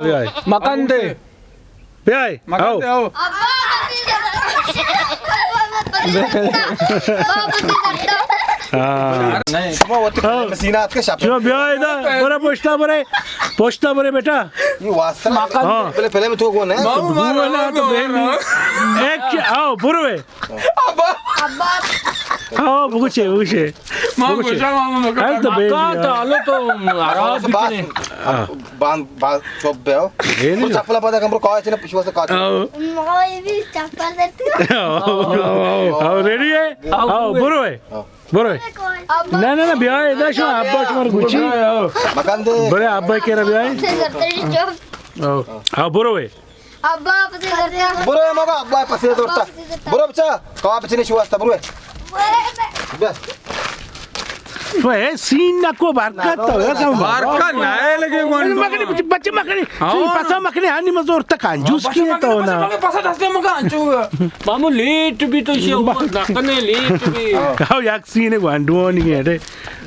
بیائے۔ مکن دے۔ بیائے۔ مکن آؤ۔ دے، آؤ۔ ہاں۔ شما وتی آؤ۔ پلم سینات کے شپ۔ شما بیائے دا، برے پشتا برے۔ پشتا برے بیٹا۔ یہ واسطہ۔ ہاں۔ پہلے، پہلے میں تو کون ہے؟ بابو مارا، بابو مارا۔ ایک، آؤ، بروے۔ ابا۔ ابا۔ ہاں، بگوشے، بگوشے۔ ما بگوشے۔ گوشا، ما، ما، ما، ہر تو بیبی، مکان تو ہاں۔ حالو تو خراب بس، بس۔ بکنے۔ ہاں۔ باند، باند، چپ بے ہو۔ اے نہیں۔ تو چپلا پادا کمرو کاچ نے پچھوا سے کاچ۔ ہاں۔ ما یہ بھی چپل دیتی ہوں۔ ہاں، ہاں، ہاں، ہاں، ریڈی ہے؟ ہاں، ہاں، بروے۔ ہاں۔ بروے۔ ابا۔ نہ، نہ، نہ، بیائے، ادا شما، ابا شما گوشی۔ مکان دے۔ برے، ابا کے را بیائے۔ سے کرتے ہیں چپ۔ ہاں۔ ہاں، بروے۔ ابا پسے درتا۔ برو مگا ابا پسے درتا۔ برو بچا، کوا بچنے شو واسطہ برو۔ بس۔ تو اے سین نہ کو برکت تو، اے تو برکت نہ ہے لگے گون۔ مکنے بچے، بچے مکنے، ہاں۔ پسا مکنے، ہانی مزور تک انجوس بچے کیے مکنے، تو بچے نا۔ مکنے، پسا دستے مگا انچو۔ مامو لیٹ بھی تو شی، دکنے لیٹ بھی۔ ہاں، یک سین گوانڈوانی ہے رے۔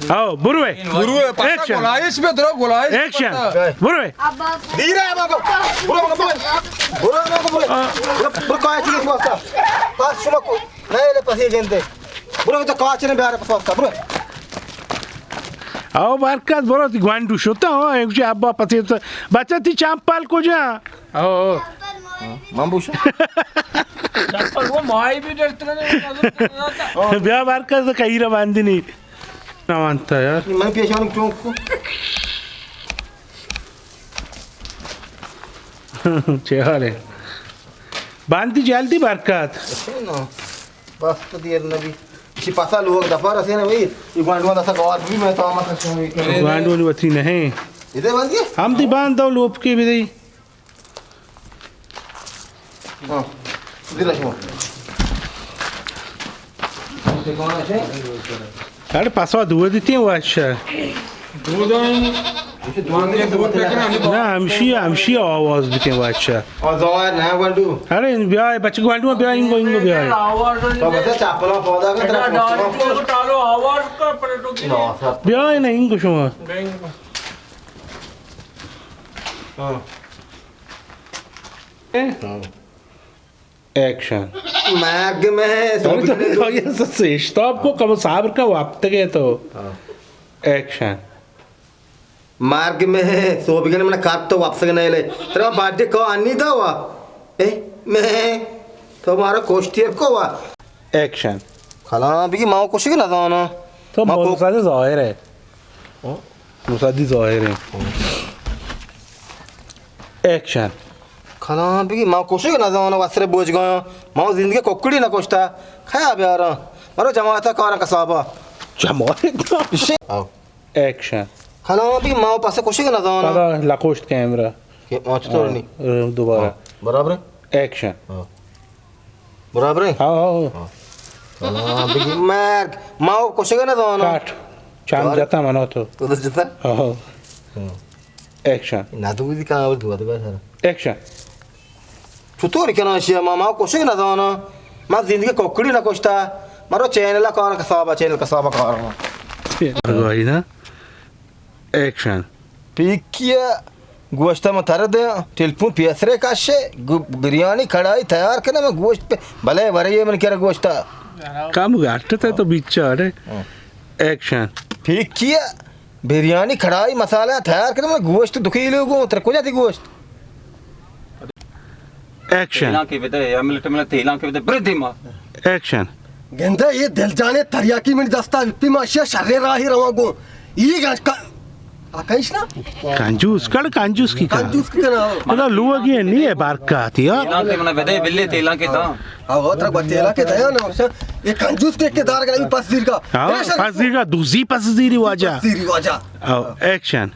آؤ، بروے۔ بروے، پاسا ایکشن۔ گلائش بے درو، گلائش ایکشن۔ پاسا۔ بروے۔ دیر ہے بابا۔ برو، برو، برو۔ برو، برو، برو۔ برو، برو، کایا چیز واسطہ۔ پاس شما کو۔ نہیں لے پسی جنتے۔ برو، تو کاچ نے بیار پس واسطہ۔ برو۔ آؤ، برکت، برو، تی گوانڈو شتا، ہو، ایک جی ابا پسی تو۔ بچہ تی چمپل کو جا۔ او، او۔ من بوشم۔ چپل وہ مائی بھی ڈرتے ہیں۔ بیا برکت، کئی را باندنی۔ نہ مانتا یار۔ من پیشانی چونک کو۔ چے حال ہے؟ باندی جلدی برکت۔ اچھا نا۔ بس تو دیر نبی۔ اسی پاسا لوگ دفعہ رسے نا بھائی۔ یہ گوانڈوان دسا گوار بھی میں تو آمد سکتا ہوں۔ گوانڈوان وتی نہیں۔ ادھر باندی ہے؟ ہم دی باند دو لوپ کے بھی دی۔ ہاں، دل شما۔ اڑے پسوا دو دیتی واچ۔ دو دان۔ نہ، ہمشی، ہمشی آواز بیتی واچ۔ آ، ظاہر نہ گوانڈو۔ اڑے بیا، بچ گوانڈو بیا، اینگو، اینگو بیا۔ آواز تو بس چاپلا پودا کر، ترا ڈالی تو ٹالو آواز کر، پر تو کی۔ بیا، نہ، اینگو شما۔ ہاں۔ ایکشن۔ مرگ میں سوبی تو نے دو۔ یہ سسے اشتاپ کو کم صبر کا وقت گئے تو۔ ہاں۔ ایکشن۔ مرگ میں سوبی نے من کات تو واپس گنے لے۔ ترا باڈی کو انی دا وا۔ اے میں تو مارا کوشتی کو وا۔ ایکشن۔ کلام بگی ما کشگ نہ زاناں۔ تو ما کو- موسیٰ ظاہر ہے۔ ہاں؟ موسیٰ ظاہر ہے۔ ایکشن۔ کلام بگی ما کشگ نہ زاناں، وسر بوجگاں۔ ما زندگی ککڑی نہ کشتا۔ کیا بیاراں؟ مرو جماعت کاراں کسابا۔ جماعت؟ آؤ۔ ایکشن۔ کلام بگی ما پس کشگ نہ زاناں۔ پدا لکوشت کیمرہ۔ کہ ما چطور نہیں؟ ہاں، دوبارہ۔ ہاں، برابر ہے؟ ایکشن۔ ہاں۔ برابر ہے؟ ہاں، ہاں۔ ہاں۔ ہاں، بگی مرگ۔ ما کشگ نہ زاناں۔ کٹ۔ چم جتا منا تو۔ تو دست جتا؟ ہاں۔ ہاں۔ ایکشن۔ نہ تو بودی کہاں اور دعا دے سارا۔ ایکشن۔ چطور کنا شیا ما، ما کشگ نہ زاناں۔ ما زندگی ککڑی نہ کشتا۔ مرو چینل کار کسابا، چینل کسابا کار۔ گواہی نا۔ ایکشن۔ پیکیا گوشت من تر دے، ٹیلیفون پیسرے کشے، گو-، بریانی کڑائی تیار کنے، من گوشت پہ، بلے ورے من کرا گوشتا۔ کم گاٹتے تو بیچارے۔ ہاں۔ ایکشن۔ پیکیا بریانی کڑائی مسالہ تیار کنے، من گوشت دو کیلو گوں، تر کجا تھی گوشت؟ ایکشن۔ تیلاں کے بدے، یا ملٹ ملٹ تیلاں کے بدے، برے دیما۔ ایکشن۔ گندے یہ دل جانے تریاکی منی دستا وپی، ما اشیا شرے راہی رواں گوں۔ یہ گنج کا-، آ، کنش نا؟ کنجوس، کڑ کنجوس کی کنا؟ کنجوس کی کنا؟ پدا لوگی نہیں ہے بارکاتی، ہاں؟ تیلاں کے منا بدے، بلے تیلاں کے تاں۔ ہاں، ہو، ترا تیلاں کے دیا نا، یہ کنجوس کے، کے دار گنا بھی پس زیر کا۔ ہاں، پس زیر کا، دوزی پس زیری واجہ۔ پس زیری واجہ۔ آؤ، ایکشن۔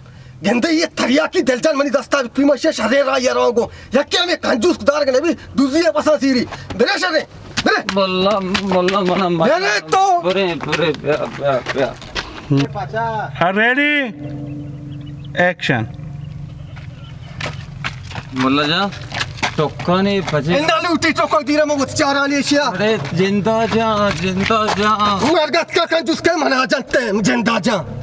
گندے یہ تریاکی دل جان منی دستا وپی، ما اشیا شرے راہی رواں گوں۔ یکے ہمیں کنجوس دار گنے بھی دوزی ہے پسا سیری۔ برے شرے، برے۔ ملا، ملا منا مت۔ برے تو۔ برے، برے، بیا، بیا، بیا۔ ہاں، ریڈی؟ ایکشن۔ ملا جان، ٹکانی پجے۔ اندا لوٹی ٹکا دیرا مگت چارانی اشیا۔ ارے، جندا جان، جندا جان۔ مرگت کا کنجوس کے منا جانتے ہیں، جندا جان۔